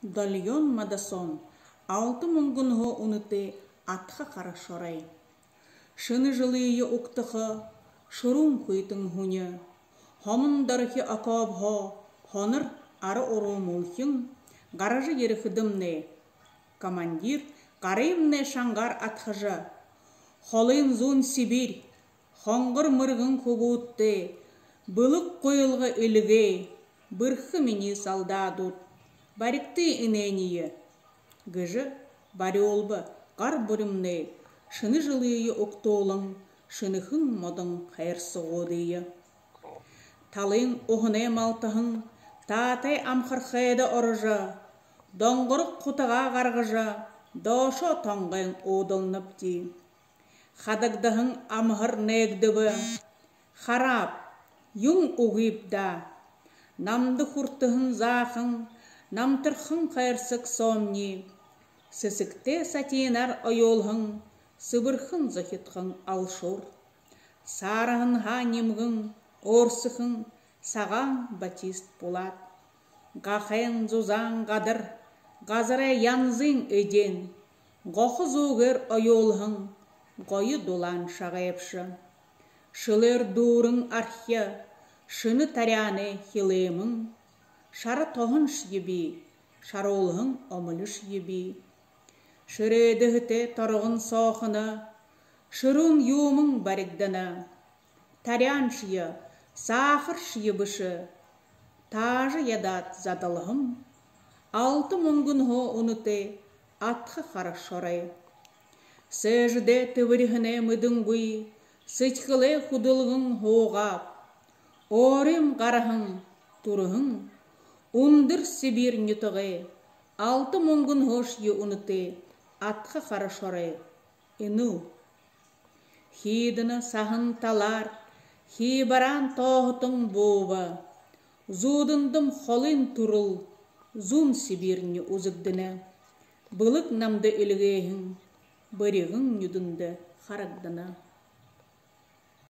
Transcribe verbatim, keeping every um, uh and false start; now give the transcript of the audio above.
Долёон Модосон. Алта мүнгэнһөө үнэтэй атха хара шорой. Шэнэ жэлые угтаха шэрүүн хүйтэн һүни. Һомон дорохи окопһоо һонор ара уруу мүлхин гаража ерэхэдэмнай, командир гарыемнай шангаар адхажа: «Холын зүүн Сибирь, хонгор мэргэн хүбүүдтэй, бэлэг гуйлга эльгээ, бэрхэ минии солдадууд, баригты энээниие», — гэжэ барюулба гар бүримнай шэнэ жэлые угтуулан, шэнэхэн модон хайрсагуудые. Талын уһанай малтаһан таатай амхархайда орожо, донгорог хутагаа гаргажа, доошоо тонгойн уудалнабди. Хадагдаһан амһар нээгдэбэ. Харааб, юун үгыб даа. Намда хүртэһэн заахан, намтархан хайрсаг соомни, сэсэгтэй сатинаар оёулһан сэбэрхэн зохидхон алшуур. Саарһанһаа нимгэн өөрсэхэн сагаан батист пулаат. Гахайн зузаан гадар, газарай янзын эдеэн, гохо зүүгээр оёулһан гоё дулаан шагайбши. Шэлээр дүүрэн архи, шэнэ таряанай хилээмэн, шара тоһоншье бии, шаруулһан омолишье бии. Шэрээдэһэтэй торгон соохоно шэрүүн юумэн баригдана. Таряаншье, саахаршье бэшэ, таажа ядаад задалһам алта мүнгэнһөө үнэтэй атха хара шорой. Сээжэдээ тэбэриһэнээ мэдэнгүй, сэдьхэлээ хүдэлгэн һуугааб. Өөрым гараһан, түрэһэн үндэр Сибирь нютагай алта мүнгэнһөөшье үнэтэй атха хара шорой. Энэл. Хиидэнэ саһан талаар хии бараан тооһотон бууба. Зүүдэндэм холын түрэл зүүн Сибирьни үзэгдэнэ. Бэлэг намда эльгээһэн бэригэн нюдэндэ харагдана.